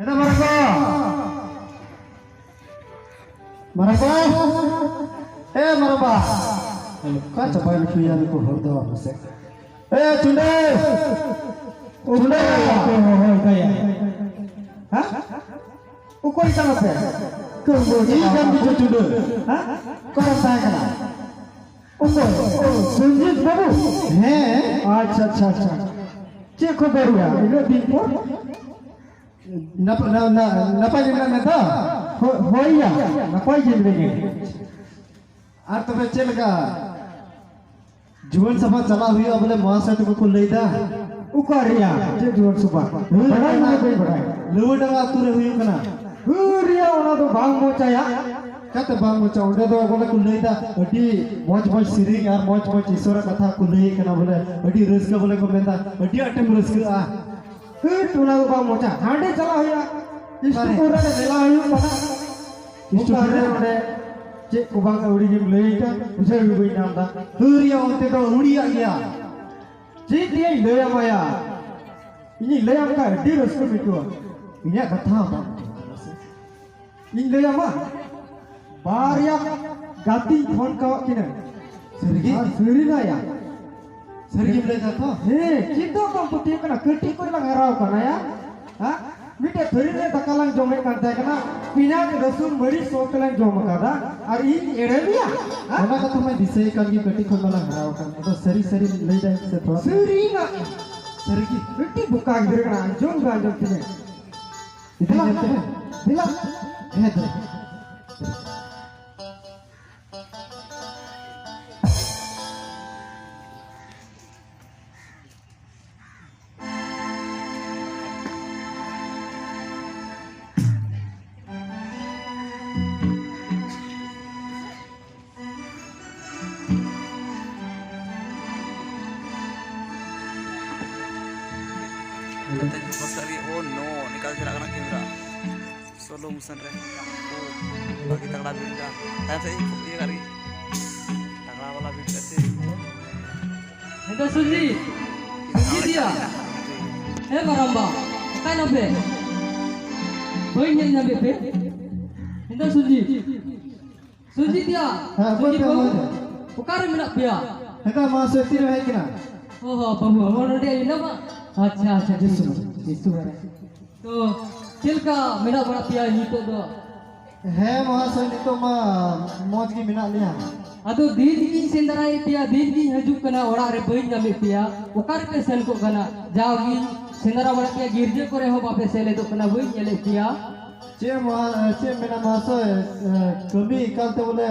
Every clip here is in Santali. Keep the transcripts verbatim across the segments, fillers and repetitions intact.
ᱮᱫᱟ ᱢᱟᱨᱟᱝᱵᱟ᱾ ᱢᱟᱨᱟᱝᱵᱟ᱾ ᱮ ᱢᱟᱨᱟᱝᱵᱟ᱾ ᱚᱠᱟ ᱪᱟᱵᱟᱭ ᱱᱩᱠᱩᱭᱟ ᱱᱩᱠᱩ ᱦᱚᱲ ᱫᱚ ᱢᱟᱥᱮ᱾ ᱮ ᱪᱩᱸᱰᱟᱹ᱾ ᱪᱩᱸᱰᱟᱹ᱾ ᱦᱳᱭ, ᱦᱳᱭ, ᱦᱳᱭ, ᱦᱳᱭ᱾ ᱦᱮᱸ? ᱚᱠᱚᱭ ᱠᱟᱱᱟ ᱯᱮ? ᱤᱧ ᱠᱟᱱ ᱜᱮᱪᱚ ᱪᱩᱸᱰᱟᱹ᱾ ᱦᱮᱸ? ᱚᱠᱟᱨᱮᱢ ᱛᱟᱦᱮᱸ ᱠᱟᱱᱟ? ᱚᱠᱚᱭ? ᱚ, ᱥᱚᱧᱡᱤᱛ ᱵᱟᱹᱵᱩ? ᱦᱮᱸ᱾ ᱟᱪᱪᱷᱟ, ᱟᱪᱪᱷᱟ, ᱟᱪᱪᱷᱟ᱾ ᱪᱮᱫ ᱠᱷᱚᱵᱚᱨ ᱭᱟ? ᱤᱱᱟᱹᱜ ᱫᱤᱱ ᱯᱚᱨ? ᱱᱟᱯ-, ᱱᱟ-, ᱱᱟ-, ᱱᱟᱯᱟᱭ ᱜᱮ ᱢᱮᱱᱟᱜ ᱢᱮ ᱛᱚ? ᱦᱳ-, ᱦᱳᱭ ᱭᱟ, ᱱᱟᱯᱟᱭ ᱜᱮ ᱢᱮᱱᱟᱹᱧᱟ᱾ ᱟᱨ ᱛᱚᱵᱮ ᱪᱮᱫ ᱞᱮᱠᱟ? ᱡᱩᱣᱟᱹᱱ ᱥᱚᱵᱷᱟ ᱪᱟᱞᱟᱜ ᱦᱩᱭᱩᱜᱼᱟ ᱵᱚᱞᱮ, ᱢᱚᱦᱟᱥᱚᱭ ᱛᱟᱠᱚ ᱠᱚ ᱞᱟᱹᱭ ᱫᱟ᱾ ᱚᱠᱟ ᱨᱮᱭᱟᱜ? ᱪᱮᱫ ᱡᱩᱣᱟᱹᱱ ᱥᱚᱵᱷᱟ? ᱦᱩᱸ, ᱵᱟᱰᱟᱭ ᱢᱮ, ᱵᱟᱹᱧ ᱵᱟᱰᱟᱭ᱾ ᱞᱩᱣᱟᱹ ᱰᱟᱸᱜᱟ ᱟᱹᱛᱩ ᱨᱮ ᱦᱩᱭᱩᱜ ᱠᱟᱱᱟ᱾ ᱦᱩᱨᱤᱭᱟ, ᱚᱱᱟ ᱫᱚ ᱵᱟᱝ ᱢᱚᱪᱟᱭᱟ᱾ ᱪᱤᱠᱟᱹᱛᱮ ᱵᱟᱝ ᱢᱚᱪᱟ? ᱚᱸᱰᱮ ᱫᱚ ᱵᱚᱞᱮ ᱠᱚ ᱞᱟᱹᱭ ᱫᱟ, ᱟᱹᱰᱤ ᱢᱚᱡᱽ ᱢᱚᱡᱽ ᱥᱮᱨᱮᱧ ᱟᱨ ᱢᱚᱡᱽ ᱢᱚᱡᱽ ᱤᱥᱚᱨᱟᱜ ᱠᱟᱛᱷᱟ ᱠᱚ ᱞᱟᱹᱭ ᱠᱟᱱᱟ ᱵᱚᱞᱮ, ᱟᱹᱰᱤ ᱨᱟᱹᱥᱠᱟᱹ ᱵᱚᱞᱮ ᱠᱚ ᱢᱮᱱ ᱫᱟ, ᱟᱹᱰᱤ ᱟᱸᱴᱮᱢ ᱨᱟᱹᱥᱠᱟᱹᱜᱼᱟ᱾ ᱦᱟᱹᱴ, ᱚᱱᱟ ᱫᱚ ᱵᱟᱝ ᱢᱚᱪᱟ᱾ ᱦᱟᱸᱰᱮ ᱪᱟᱞᱟᱜ ᱦᱩᱭᱩᱜᱼᱟ᱾ ᱚᱠᱟᱨᱮ? ᱤᱥᱴᱩᱯᱩᱨ ᱨᱮ ᱢᱮᱞᱟ ᱦᱩᱭᱩᱜ ᱠᱟᱱᱟ᱾ ᱤᱥᱴᱩᱯᱩᱨ ᱨᱮ? ᱚᱠᱟᱨᱮ ᱚᱸᱰᱮ ᱪᱮᱫ ᱠᱚ ᱵᱟᱝ ᱟᱹᱣᱲᱤ ᱜᱮᱢ ᱞᱟᱹᱭ ᱠᱟᱱ, ᱵᱩᱡᱷᱟᱹᱣ ᱜᱮ ᱵᱟᱹᱧ ᱧᱟᱢ ᱫᱟ᱾ ᱦᱟᱹᱨᱭᱟ, ᱚᱱᱛᱮ ᱫᱚ ᱟᱹᱣᱲᱤᱭᱟᱜ ᱜᱮᱭᱟ᱾ ᱪᱮᱫ ᱤᱧ ᱞᱟᱹᱭ ᱟᱢᱟᱭᱟ? ᱤᱧᱤᱧ ᱞᱟᱹᱭ ᱟᱢ ᱠᱷᱟᱱ ᱟᱹᱰᱤ ᱨᱟᱹᱥᱠᱟᱹᱢ ᱟᱹᱭᱠᱟᱹᱣᱟ᱾ ᱤᱧᱟᱹᱜ ᱠᱟᱛᱷᱟ ᱦᱚᱸ ᱵᱟᱢ ᱟᱸᱡᱚᱢ ᱫᱟ ᱥᱮ? ᱤᱧ ᱞᱟᱹᱭ ᱟᱢᱟ, ᱵᱟᱨᱭᱟ ᱜᱟᱛᱮᱧ ᱯᱷᱳᱱ ᱠᱟᱣᱟᱫ ᱠᱤᱱᱟᱹ᱾ ᱥᱟᱹᱨᱤᱜᱮ? ᱟᱨ ᱥᱟᱹᱨᱤᱱᱟᱭᱟ᱾ ᱥᱟᱹᱨᱤᱜᱮᱢ ᱞᱟᱹᱭ ᱫᱟ ᱛᱚ? ᱦᱮᱸ, ᱪᱮᱫ ᱫᱚ ᱵᱟᱢ ᱯᱟᱹᱛᱭᱟᱹᱜ ᱠᱟᱱᱟ? ᱠᱟᱹᱴᱤᱡ ᱠᱷᱚᱱ ᱞᱟᱝ ᱦᱟᱨᱟᱣ ᱠᱟᱱᱟ ᱭᱟ᱾ ᱦᱮᱸ? ᱢᱤᱫᱴᱮᱡ ᱛᱷᱟᱹᱨᱤ ᱨᱮ ᱫᱟᱠᱟ ᱞᱟᱝ ᱡᱚᱢᱮᱫ ᱠᱟᱱ ᱛᱟᱦᱮᱸ ᱠᱟᱱᱟ, ᱯᱮᱸᱭᱟᱡᱽ, ᱨᱟᱹᱥᱩᱱ, ᱢᱟᱹᱨᱤᱪ ᱥᱚ ᱛᱮᱞᱟᱝ ᱡᱚᱢ ᱟᱠᱟᱫᱟ, ᱟᱨ ᱤᱧ ᱮᱲᱮ ᱢᱮᱭᱟ? ᱦᱮᱸ? ᱚᱱᱟ ᱠᱟᱛᱷᱟ ᱢᱟᱧ ᱫᱤᱥᱟᱹᱭᱮᱫ ᱠᱟᱱ ᱜᱮ, ᱠᱟᱹᱴᱤᱡ ᱠᱷᱚᱱ ᱢᱟᱞᱟᱝ ᱦᱟᱨᱟᱣ ᱟᱠᱟᱱ᱾ ᱟᱫᱚ ᱥᱟᱹᱨᱤ ᱥᱟᱹᱨᱤ ᱞᱟᱹᱭ ᱫᱟᱭ ᱥᱮ ᱛᱷᱚᱲᱟ? ᱥᱟᱹᱨᱤᱱᱟᱜ᱾ ᱥᱟᱹᱨᱤ ᱜᱮ? ᱢᱤᱫᱴᱤᱡ ᱵᱚᱠᱟ ᱜᱤᱫᱽᱨᱟᱹ ᱠᱟᱱᱟ, ᱟᱸᱡᱚᱢ ᱜᱮ ᱟᱸᱡᱚᱢ ᱛᱤᱧᱟᱹ᱾ ᱤᱫᱤ ᱧᱮᱞ ᱛᱮ? ᱫᱮᱞᱟ᱾ ᱦᱮᱸ, ᱫᱮᱞᱟ᱾ ᱱᱚᱛᱮ ᱧᱚᱜ ᱯᱟᱥᱮ ᱨᱮ, oh no, ᱱᱤᱠᱟᱞ ᱪᱟᱞᱟᱜ ᱠᱟᱱᱟ camera᱾ Slow motion ᱨᱮ᱾ ᱳ, ᱵᱷᱟᱜᱮ ᱛᱟᱜᱲᱟ ᱵᱷᱤᱲ ᱢᱮᱱᱟᱜᱼᱟ᱾ ᱛᱟᱭᱚᱢ ᱥᱮᱫ ᱤᱧ ᱤᱭᱟᱹ ᱠᱟᱜ ᱞᱮᱜᱮ᱾ ᱛᱟᱜᱲᱟ ᱵᱟᱞᱟ ᱵᱷᱤᱲ ᱠᱟᱜ ᱥᱮ᱾ ᱦᱮᱸ ᱫᱟ ᱥᱩᱨᱡᱤᱛ, ᱥᱩᱨᱡᱤᱛ ᱭᱟ᱾ ᱦᱮᱸ ᱢᱟᱨᱟᱢᱵᱟ, ᱚᱠᱟᱭ ᱱᱟᱯᱮ? ᱵᱟᱹᱧ ᱧᱮᱞ ᱧᱟᱢᱮᱫ ᱯᱮ᱾ ᱦᱮᱸᱫᱟ ᱥᱩᱨᱡᱤᱛ᱾ ᱥᱩᱨᱡᱤᱛ ᱭᱟ᱾ ᱦᱮᱸ, ᱚᱠᱚᱭ ᱥᱩᱨᱡᱤᱛ ᱯᱮ ᱵᱟᱹᱵᱩ, ᱚᱠᱚᱭ ᱯᱮ? ᱚᱠᱟᱨᱮ ᱢᱮᱱᱟᱜ ᱯᱮᱭᱟ? ᱦᱮᱸᱫᱟ ᱢᱟᱦᱟᱥᱚᱭ ᱛᱤᱨᱮ ᱦᱮᱡ ᱠᱟᱱᱟ? ᱚ ᱦᱚ, ᱵᱟᱹᱵᱩ, ᱟᱢ ᱱᱚᱰᱮ ᱢᱮᱱᱟᱢᱟ? ᱟᱪᱪᱷᱟ, ᱟᱪᱪᱷᱟ, ᱴᱷᱤᱠ᱾ ᱵᱮᱥ ᱵᱟᱲᱟ᱾ ᱛᱚ, ᱪᱮᱫ ᱞᱮᱠᱟ ᱢᱮᱱᱟᱜ ᱵᱟᱲᱟ ᱯᱮᱭᱟ ᱱᱤᱛᱚᱜ ᱫᱚ? ᱦᱮᱸ ᱢᱚᱦᱟᱥᱚᱭ, ᱱᱤᱛᱚᱜ ᱢᱟ ᱢᱚᱡᱽ ᱜᱮ ᱢᱮᱱᱟᱜ ᱞᱮᱭᱟ᱾ ᱟᱫᱚ ᱫᱤᱱ ᱜᱤᱧ ᱥᱮᱸᱫᱽᱨᱟᱭᱮᱫ ᱯᱮᱭᱟ, ᱫᱤᱱ ᱜᱤᱧ ᱦᱤᱡᱩᱜ ᱠᱟᱱᱟ, ᱚᱲᱟᱜ ᱨᱮ ᱵᱟᱹᱧ ᱧᱟᱢᱮᱫ ᱯᱮᱭᱟ᱾ ᱚᱠᱟ ᱨᱮᱯᱮ ᱥᱮᱱ ᱠᱚᱜ ᱠᱟᱱᱟ? ᱡᱟᱣᱜᱤᱧ ᱥᱮᱸᱫᱽᱨᱟ ᱵᱟᱲᱟ ᱯᱮᱭᱟ, ᱜᱤᱨᱡᱟᱹ ᱠᱚᱨᱮ ᱦᱚᱸ ᱵᱟᱯᱮ ᱥᱮᱞᱮᱫᱚᱜ ᱠᱟᱱᱟ, ᱵᱟᱹᱧ ᱧᱮᱞᱮᱫ ᱯᱮᱭᱟ᱾ ᱪᱮᱫ ᱢᱚᱦᱟ-, ᱪᱮᱫ ᱢᱮᱱᱟ ᱢᱚᱦᱟᱥᱚᱭ, ᱮ, ᱠᱟᱹᱢᱤ ᱮᱠᱟᱞᱛᱮ ᱵᱚᱞᱮ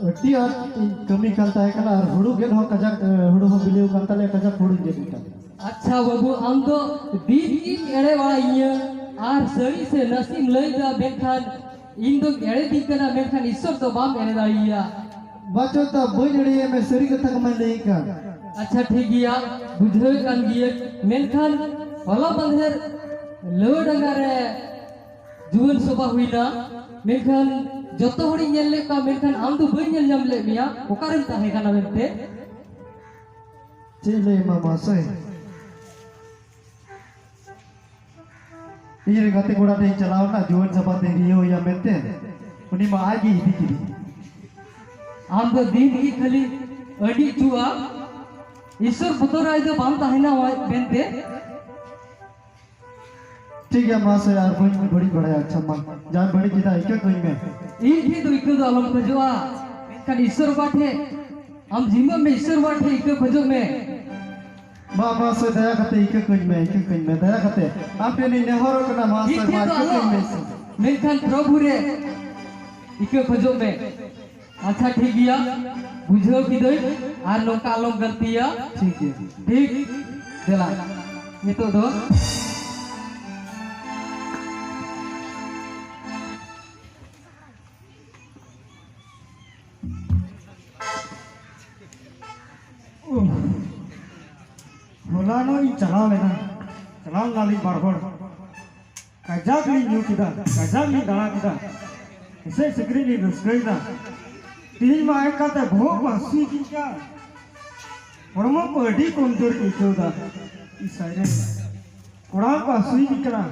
ᱟᱹᱰᱤ ᱟᱸᱴ ᱤᱧ ᱠᱟᱹᱢᱤ ᱠᱟᱱ ᱛᱟᱦᱮᱸ ᱠᱟᱱᱟ ᱟᱨ ᱦᱩᱲᱩ ᱜᱮᱫ ᱦᱚᱸ ᱠᱟᱡᱟᱠ, ᱮ, ᱦᱩᱲᱩ ᱦᱚᱸ ᱵᱤᱞᱤ ᱟᱠᱟᱱ ᱛᱟᱞᱮᱭᱟ, ᱠᱟᱡᱟᱠ ᱦᱩᱲᱩᱧ ᱜᱮᱫ ᱮᱫᱟ᱾ ᱟᱪᱪᱷᱟ ᱵᱟᱹᱵᱩ, ᱟᱢ ᱫᱚ ᱫᱤᱱ ᱜᱮᱢ ᱮᱲᱮ ᱵᱟᱲᱟᱭᱤᱧᱟᱹ ᱟᱨ ᱥᱟᱹᱨᱤ ᱥᱮ ᱱᱟᱥᱮᱢ ᱞᱟᱹᱭᱫᱟ, ᱢᱮᱱᱠᱷᱟᱱ ᱤᱧ ᱫᱚᱢ ᱮᱲᱮᱫᱤᱧ ᱠᱟᱱᱟ, ᱢᱮᱱᱠᱷᱟᱱ ᱤᱥᱥᱚᱨ ᱫᱚ ᱵᱟᱢ ᱮᱲᱮ ᱫᱟᱲᱮᱭᱟᱭᱟ᱾ ᱵᱟᱪᱚ ᱛᱟ ᱵᱟᱹᱧ ᱮᱲᱮᱭᱮᱫ ᱢᱮ, ᱥᱟᱹᱨᱤ ᱠᱟᱛᱷᱟ ᱠᱚ ᱢᱟᱧ ᱞᱟᱹᱭᱮᱫ ᱠᱟᱱ᱾ ᱟᱪᱪᱷᱟ ᱴᱷᱤᱠ ᱜᱮᱭᱟ, ᱵᱩᱡᱷᱟᱹᱣᱮᱫ ᱠᱟᱱ ᱜᱤᱭᱟᱹᱧ, ᱢᱮᱱᱠᱷᱟᱱ ᱦᱚᱞᱟ ᱢᱟᱫᱷᱮᱨ ᱞᱟᱹᱣ ᱰᱟᱸᱜᱟ ᱨᱮ ᱡᱩᱣᱟᱹᱱ ᱥᱚᱵᱷᱟ ᱦᱩᱭᱱᱟ, ᱢᱮᱱᱠᱷᱟᱱ ᱡᱚᱛᱚ ᱦᱚᱲᱤᱧ ᱧᱮᱞ ᱞᱮᱫ ᱠᱚᱣᱟ, ᱢᱮᱱᱠᱷᱟᱱ ᱟᱢ ᱫᱚ ᱵᱟᱹᱧ ᱧᱮᱞ ᱧᱟᱢ ᱞᱮᱫ ᱢᱮᱭᱟ, ᱚᱠᱟᱨᱮᱢ ᱛᱟᱦᱮᱸ ᱠᱟᱱᱟ ᱢᱮᱱᱛᱮ? ᱪᱮᱫ ᱤᱧ ᱞᱟᱹᱭ ᱟᱢᱟ ᱢᱟᱦᱟᱥᱚᱭ? ᱤᱧ ᱨᱮᱱ ᱜᱟᱛᱮ ᱠᱚᱲᱟ ᱴᱷᱮᱱ ᱤᱧ ᱪᱟᱞᱟᱣ ᱞᱮᱱᱟ, ᱡᱩᱣᱟᱹᱱ ᱥᱚᱵᱷᱟ ᱛᱮ ᱤᱭᱟᱹ ᱦᱩᱭᱟ ᱢᱮᱱᱛᱮ, ᱩᱱᱤ ᱢᱟ ᱟᱡ ᱜᱮ ᱤᱫᱤ ᱠᱤᱫᱤᱧ᱾ ᱟᱢ ᱫᱚ ᱫᱤᱱ ᱜᱮ ᱠᱷᱟᱹᱞᱤ ᱟᱹᱰᱤ ᱦᱚᱪᱚᱜᱼᱟ, ᱤᱥᱥᱚᱨ ᱵᱚᱛᱚᱨ ᱟᱭ ᱫᱚ ᱵᱟᱝ ᱛᱟᱦᱮᱱᱟ ᱢᱮᱱᱛᱮ᱾ ᱴᱷᱤᱠ ᱜᱮᱭᱟ ᱢᱟᱦᱟᱥᱚᱭ, ᱟᱨ ᱵᱟᱹᱧ ᱵᱟᱹᱲᱤᱡ ᱵᱟᱲᱟᱭᱟ᱾ ᱟᱪᱪᱷᱟ ᱢᱟ, ᱡᱟᱦᱟᱸ ᱵᱟᱹᱲᱤᱡ ᱠᱮᱫᱟ ᱤᱠᱟᱹ ᱠᱟᱹᱧ ᱢᱮ᱾ ᱤᱧ ᱴᱷᱮᱱ ᱫᱚ ᱤᱠᱟᱹ ᱫᱚ ᱟᱞᱚᱢ ᱠᱷᱚᱡᱚᱜᱼᱟ, ᱢᱮᱱᱠᱷᱟᱱ ᱤᱥᱥᱚᱨ ᱵᱟᱵᱟ ᱴᱷᱮᱱ ᱟᱢ ᱡᱤᱢᱟᱹᱜ ᱢᱮ, ᱤᱥᱥᱚᱨ ᱵᱟᱵᱟ ᱴᱷᱮᱱ ᱤᱠᱟᱹ ᱠᱷᱚᱡᱚᱜ ᱢᱮ᱾ ᱢᱟ ᱢᱟᱦᱟᱥᱚᱭ, ᱫᱟᱭᱟ ᱠᱟᱛᱮ ᱤᱠᱟᱹ ᱠᱟᱹᱧ ᱢᱮ, ᱤᱠᱟᱹ ᱠᱟᱹᱧ ᱢᱮ, ᱫᱟᱭᱟ ᱠᱟᱛᱮ᱾ ᱟᱢ ᱴᱷᱮᱱ ᱤᱧ ᱱᱮᱦᱚᱨᱚᱜ ᱠᱟᱱᱟ ᱢᱟᱦᱟᱥᱚᱭ, ᱤᱧ ᱴᱷᱮᱱ ᱢᱟ ᱫᱚ ᱤᱠᱟᱹ ᱟᱞᱚ, ᱠᱟᱹᱧ ᱢᱮ᱾ ᱢᱮᱱᱠᱷᱟᱱ ᱯᱨᱚᱵᱷᱩ ᱨᱮ ᱤᱠᱟᱹ ᱠᱷᱚᱡᱚᱜ ᱢᱮ᱾ ᱟᱪᱪᱷᱟ, ᱴᱷᱤᱠ ᱜᱮᱭᱟ, ᱵᱩᱡᱷᱟᱹᱣ ᱠᱤᱫᱟᱹᱧ, ᱟᱨ ᱱᱚᱝᱠᱟ ᱟᱞᱚᱢ ᱜᱟᱹᱞᱛᱤᱭᱟ᱾ ᱴᱷᱤᱠ ᱜᱮᱭᱟ᱾ ᱴᱷᱤᱠ, ᱫᱮᱞᱟ, ᱱᱤᱛᱚᱜ ᱫᱚ ᱦᱚᱞᱟᱱᱚᱜ ᱤᱧ ᱪᱟᱞᱟᱣ ᱞᱮᱱᱟ, ᱪᱟᱞᱟᱣ ᱞᱮᱱᱟᱞᱤᱧ ᱵᱟᱨ ᱦᱚᱲ᱾ ᱠᱟᱡᱟᱠ ᱞᱤᱧ ᱧᱩ ᱠᱮᱫᱟ, ᱠᱟᱡᱟᱠ ᱞᱤᱧ ᱫᱟᱬᱟ ᱠᱮᱫᱟ, ᱮᱥᱮᱡ ᱥᱮᱠᱨᱮᱡ ᱞᱤᱧ ᱨᱟᱹᱥᱠᱟᱹᱭᱮᱫᱟ᱾ ᱛᱮᱦᱮᱧ ᱢᱟ ᱮᱠᱟᱞᱛᱮ ᱵᱚᱦᱚᱜ ᱠᱚ ᱦᱟᱹᱥᱩᱭᱤᱫᱤᱧ ᱠᱟᱱ, ᱦᱚᱲᱢᱚ ᱠᱚ ᱟᱹᱰᱤ ᱠᱚᱢᱡᱳᱨ ᱤᱧ ᱟᱹᱭᱠᱟᱹᱣ ᱮᱫᱟ᱾ ᱤᱥ ᱦᱟᱭ ᱨᱮ, ᱠᱚᱲᱟᱢ ᱠᱚ ᱦᱟᱹᱥᱩᱭᱤᱫᱤᱧ ᱠᱟᱱᱟ᱾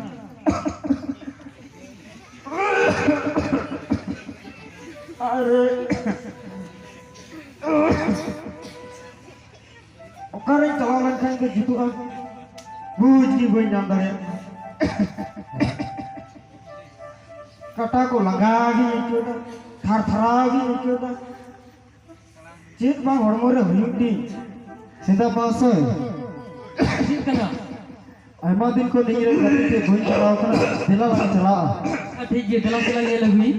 ᱚᱠᱟᱨᱮᱧ ᱪᱟᱞᱟᱣ ᱞᱮᱱᱠᱷᱟᱱ ᱫᱚ ᱡᱩᱛᱩᱜᱼᱟ, ᱵᱩᱡᱽ ᱜᱮ ᱵᱟᱹᱧ ᱧᱟᱢ ᱫᱟᱲᱮᱭᱟᱜ ᱠᱟᱱᱟ᱾ ᱠᱟᱴᱟ ᱠᱚ ᱞᱟᱸᱜᱟ ᱜᱤᱧ ᱟᱹᱭᱠᱟᱹᱣ ᱮᱫᱟ, ᱛᱷᱟᱨ ᱛᱷᱟᱨᱟᱣ ᱜᱤᱧ ᱟᱹᱭᱠᱟᱹᱣ ᱮᱫᱟ᱾ ᱪᱮᱫ ᱵᱟᱝ ᱦᱚᱲᱢᱚ ᱨᱮ ᱦᱩᱭᱩᱜ ᱛᱤᱧ᱾ ᱥᱮᱛᱟ ᱢᱟᱦᱟᱥᱚᱭ, ᱪᱮᱫ ᱠᱟᱱᱟ? ᱟᱭᱢᱟ ᱫᱤᱱ ᱠᱷᱚᱱ ᱤᱧ ᱨᱮᱱ ᱜᱟᱛᱮ ᱴᱷᱮᱱ ᱵᱟᱹᱧ ᱪᱟᱞᱟᱣ ᱠᱟᱱᱟ, ᱫᱮᱞᱟ ᱞᱟᱝ ᱪᱟᱞᱟᱜᱼᱟ᱾ ᱴᱷᱤᱠ ᱜᱮᱭᱟ, ᱫᱮᱞᱟ ᱫᱮᱞᱟ ᱧᱮᱞ ᱟᱹᱜᱩᱭ᱾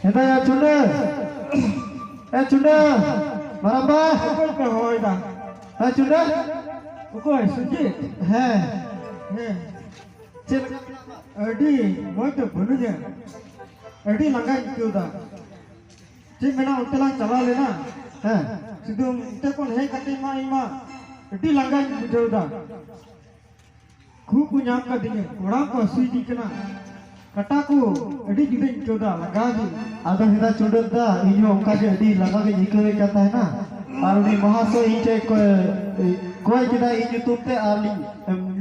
ᱦᱮᱸᱫᱟ ᱭᱟ ᱪᱩᱸᱰᱟᱹ, ᱮ ᱪᱩᱸᱰᱟᱹ, ᱢᱟᱨᱟᱢᱵᱟ᱾ ᱚᱠᱚᱭ ᱯᱮ ᱦᱚᱦᱚᱭᱮᱫᱟ? ᱮ ᱪᱩᱸᱰᱟᱹ᱾ ᱚᱠᱚᱭ, ᱥᱩᱡᱤᱛ? ᱦᱮᱸ᱾ ᱦᱮᱸ᱾ ᱪᱮᱫ ᱞᱮᱠᱟ ᱢᱮᱱᱟᱢᱟ? ᱟᱹᱰᱤ ᱢᱚᱡᱽ ᱫᱚ ᱵᱟᱹᱱᱩᱧᱟ, ᱟᱹᱰᱤ ᱞᱟᱸᱜᱟᱧ ᱟᱹᱭᱠᱟᱹᱣ ᱮᱫᱟ᱾ ᱪᱮᱫ ᱢᱮᱱᱟ, ᱚᱱᱛᱮ ᱞᱟᱝ ᱪᱟᱞᱟᱣ ᱞᱮᱱᱟ᱾ ᱦᱮᱸ᱾ ᱥᱤᱫᱩ, ᱚᱱᱛᱮ ᱠᱷᱚᱱ ᱦᱮᱡ ᱠᱟᱛᱮ ᱢᱟ ᱤᱧ ᱢᱟ ᱟᱹᱰᱤ ᱞᱟᱸᱜᱟᱧ ᱵᱩᱡᱷᱟᱹᱣ ᱮᱫᱟ᱾ ᱠᱷᱩᱜ ᱠᱚ ᱧᱟᱢ ᱠᱟᱫᱤᱧᱟ, ᱠᱚᱲᱟᱢ ᱠᱚ ᱦᱟᱹᱥᱩᱭᱤᱫᱤᱧ ᱠᱟᱱᱟ, ᱠᱟᱴᱟ ᱠᱚ ᱟᱹᱰᱤ ᱡᱩᱫᱟᱹᱧ ᱟᱹᱭᱠᱟᱹᱣ ᱮᱫᱟ, ᱞᱟᱸᱜᱟ ᱜᱮ᱾ ᱟᱫᱚ ᱦᱮᱸᱫᱟ ᱪᱩᱸᱰᱟᱹ ᱫᱟ, ᱤᱧ ᱦᱚᱸ ᱚᱱᱠᱟ ᱜᱮ ᱟᱹᱰᱤ ᱞᱟᱸᱜᱟ ᱜᱤᱧ ᱟᱹᱭᱠᱟᱹᱣᱮᱫ ᱠᱟᱱ ᱛᱟᱦᱮᱱᱟ᱾ ᱟᱨ ᱩᱱᱤ ᱢᱟᱦᱟᱥᱚᱭ ᱤᱧ ᱴᱷᱮᱱ ᱠᱚᱭ ᱠᱚᱭ ᱠᱮᱫᱟ ᱤᱧ ᱧᱩᱛᱩᱢ ᱛᱮ, ᱟᱨ ᱞᱤᱧ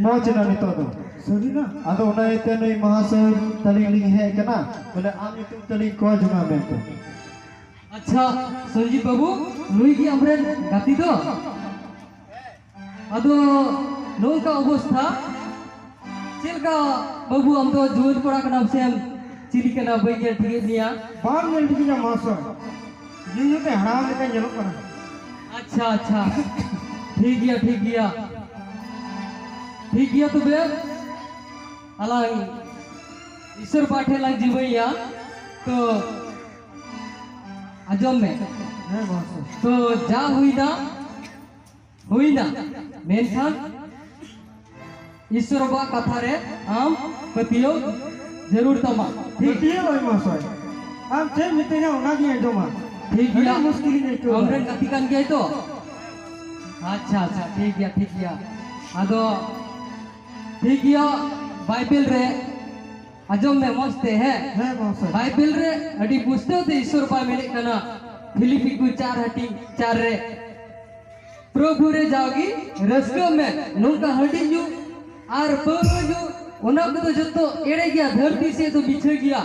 ᱢᱚᱡᱽ ᱮᱱᱟ ᱱᱤᱛᱚᱜ ᱫᱚ᱾ ᱥᱟᱹᱨᱤᱱᱟ? ᱟᱫᱚ ᱚᱱᱟ ᱤᱭᱟᱹᱛᱮ ᱱᱩᱭ ᱢᱟᱦᱟᱥᱚᱭ ᱛᱟᱹᱞᱤᱧ ᱞᱤᱧ ᱦᱮᱡ ᱟᱠᱟᱱᱟ, ᱵᱚᱞᱮ ᱟᱢ ᱧᱩᱛᱩᱢ ᱛᱟᱹᱞᱤᱧ ᱠᱚᱭ ᱡᱚᱝᱟ ᱢᱮᱱᱛᱮ᱾ ᱟᱪᱪᱷᱟ, ᱥᱚᱱᱡᱤᱛ ᱵᱟᱹᱵᱩ, ᱱᱩᱭ ᱜᱮ ᱟᱢᱨᱮᱱ ᱜᱟᱛᱮ ᱫᱚ? ᱟᱫᱚ ᱱᱚᱝᱠᱟ ᱚᱵᱚᱥᱛᱷᱟ, ᱪᱮᱫ ᱞᱮᱠᱟ ᱵᱟᱹᱵᱩ, ᱟᱢ ᱫᱚ ᱡᱩᱣᱟᱹᱱ ᱠᱚᱲᱟ ᱠᱟᱱᱟᱢ ᱥᱮᱢ ᱪᱤᱞᱤ ᱠᱟᱱᱟ, ᱵᱟᱹᱧ ᱧᱮᱞ ᱴᱷᱤᱠᱮᱫ ᱢᱮᱭᱟ? ᱵᱟᱢ ᱧᱮᱞ ᱴᱷᱤᱠᱤᱧᱟ ᱢᱟᱦᱟᱥᱚᱭ, ᱧᱩ ᱧᱩ ᱛᱮ ᱦᱟᱲᱟᱢ ᱞᱮᱠᱟ ᱧᱮᱞᱚᱜ ᱠᱟᱱᱟ᱾ ᱟᱪᱪᱷᱟ, ᱟᱪᱪᱷᱟ, ᱴᱷᱤᱠ ᱜᱮᱭᱟ, ᱴᱷᱤᱠ ᱜᱮᱭᱟ, ᱴᱷᱤᱠ ᱜᱮᱭᱟ᱾ ᱛᱚᱵᱮ ᱟᱞᱟᱝ ᱤᱥᱚᱨ ᱵᱟ ᱴᱷᱮᱱ ᱞᱟᱝ ᱡᱤᱢᱟᱹᱭᱟ᱾ ᱛᱚ ᱟᱸᱡᱚᱢ ᱢᱮ᱾ ᱦᱮᱸ ᱢᱟᱦᱟᱥᱚᱭ᱾ ᱛᱚ ᱡᱟ ᱦᱩᱭᱱᱟ, ᱦᱩᱭᱱᱟ, ᱢᱮᱱᱠᱷᱟᱱ ᱤᱥᱚᱨ ᱵᱟᱵᱟ ᱠᱟᱛᱷᱟ ᱨᱮ ᱟᱢ ᱯᱟᱹᱛᱭᱟᱹᱣ ᱡᱟᱹᱨᱩᱲ ᱛᱟᱢᱟ᱾ ᱴᱷᱤᱠ? ᱯᱟᱹᱛᱭᱟᱹᱣ ᱟᱹᱧ ᱢᱟᱦᱟᱥᱚᱭ, ᱟᱢ ᱪᱮᱫ ᱮᱢ ᱢᱤᱛᱟᱹᱧᱟ ᱚᱱᱟᱜᱤᱧ ᱟᱸᱡᱚᱢᱟ᱾ ᱴᱷᱤᱠ ᱜᱮᱭᱟ᱾ ᱟᱹᱰᱤ ᱢᱩᱥᱠᱤᱞᱤᱧ ᱟᱹᱭᱠᱟᱹᱣ ᱮᱫᱟ᱾ ᱟᱢᱨᱮᱱ ᱜᱟᱛᱮ ᱠᱟᱱ ᱜᱮᱭᱟᱭ ᱛᱚ? ᱟᱪᱪᱷᱟ, ᱟᱪᱪᱷᱟ, ᱴᱷᱤᱠ ᱜᱮᱭᱟ, ᱴᱷᱤᱠ ᱜᱮᱭᱟ᱾ ᱟᱫᱚ ᱴᱷᱤᱠ ᱜᱮᱭᱟ, ᱵᱟᱭᱵᱮᱞ ᱨᱮ ᱟᱸᱡᱚᱢ ᱢᱮ ᱢᱚᱡᱽ ᱛᱮ, ᱦᱮᱸ? ᱦᱮᱸ ᱢᱟᱦᱟᱥᱚᱭ᱾ ᱵᱟᱭᱵᱮᱞ ᱨᱮ ᱟᱹᱰᱤ ᱯᱩᱥᱴᱟᱹᱣ ᱛᱮ ᱤᱥᱚᱨ ᱵᱟᱭ ᱢᱮᱱᱮᱫ ᱠᱟᱱᱟ, ᱯᱷᱤᱞᱤᱯᱤ ᱠᱚ ᱪᱟᱨ ᱦᱟᱹᱴᱤᱧ ᱪᱟᱨ ᱨᱮ, "ᱯᱨᱚᱵᱷᱩ ᱨᱮ ᱡᱟᱣᱜᱮ ᱨᱟᱹᱥᱠᱟᱹᱜ ᱢᱮ, ᱱᱚᱝᱠᱟ ᱦᱟᱺᱰᱤ ᱧᱩ ᱟᱨ ᱯᱟᱹᱣᱨᱟᱹ ᱧᱩ, ᱚᱱᱟ ᱠᱚᱫᱚ ᱡᱚᱛᱚ ᱮᱲᱮ ᱜᱮᱭᱟ, ᱫᱷᱟᱹᱨᱛᱤ ᱥᱮᱫ ᱫᱚ ᱢᱤᱪᱷᱟᱹ ᱜᱮᱭᱟ᱾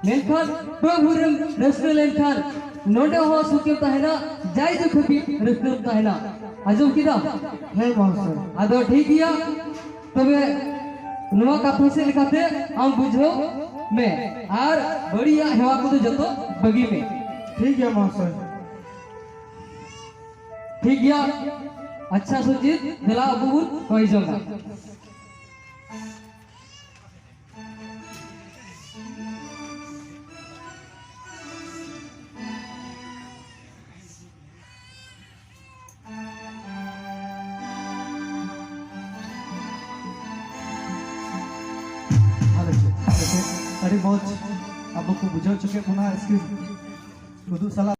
ᱢᱮᱱᱠᱷᱟᱱ ᱯᱨᱚᱵᱷᱩ ᱨᱮᱢ ᱨᱟᱹᱥᱠᱟᱹ ᱞᱮᱱᱠᱷᱟᱱ ᱱᱚᱰᱮ ᱦᱚᱸ ᱥᱩᱠᱮᱢ ᱛᱟᱦᱮᱱᱟ, ᱡᱟᱭ ᱡᱩᱜᱽ ᱦᱟᱹᱵᱤᱡ ᱨᱟᱹᱥᱠᱟᱹᱢ ᱛᱟᱦᱮᱱᱟ᱾ ᱟᱸᱡᱚᱢ ᱠᱮᱫᱟᱢ? ᱦᱮᱸ ᱢᱟᱦᱟᱥᱚᱭ᱾ ᱟᱫᱚ ᱴᱷᱤᱠ ᱜᱮᱭᱟ, ᱛᱚᱵᱮ ᱱᱚᱣᱟ ᱠᱟᱛᱷᱟ ᱥᱮᱫ ᱞᱮᱠᱟᱛᱮ ᱟᱢ ᱵᱩᱡᱷᱟᱹᱣ ᱢᱮ ᱟᱨ ᱵᱟᱹᱲᱤᱡᱟᱜ ᱦᱮᱣᱟ ᱠᱚᱫᱚ ᱡᱚᱛᱚ ᱵᱟᱹᱜᱤ ᱢᱮ᱾ ᱴᱷᱤᱠ ᱜᱮᱭᱟ ᱢᱟᱦᱟᱥᱚᱭ᱾ ᱴᱷᱤᱠ ᱜᱮᱭᱟ᱾ ᱟᱪᱪᱷᱟ ᱥᱩᱡᱤᱛ, ᱫᱮᱞᱟ ᱟᱵᱚ ᱵᱚᱱ ᱦᱚᱭ ᱡᱚᱝᱟ᱾ ᱟᱞᱮ ᱥᱮᱫ, ᱟᱞᱮ ᱥᱮᱫ ᱟᱹᱰᱤ ᱢᱚᱡᱽ ᱟᱵᱚ ᱠᱚ ᱵᱩᱡᱷᱟᱹᱣ ᱦᱚᱪᱚ ᱠᱮᱫ ᱵᱚᱱᱟ ᱥᱠᱨᱤᱱ ᱩᱫᱩᱜ ᱥᱟᱞᱟᱜ᱾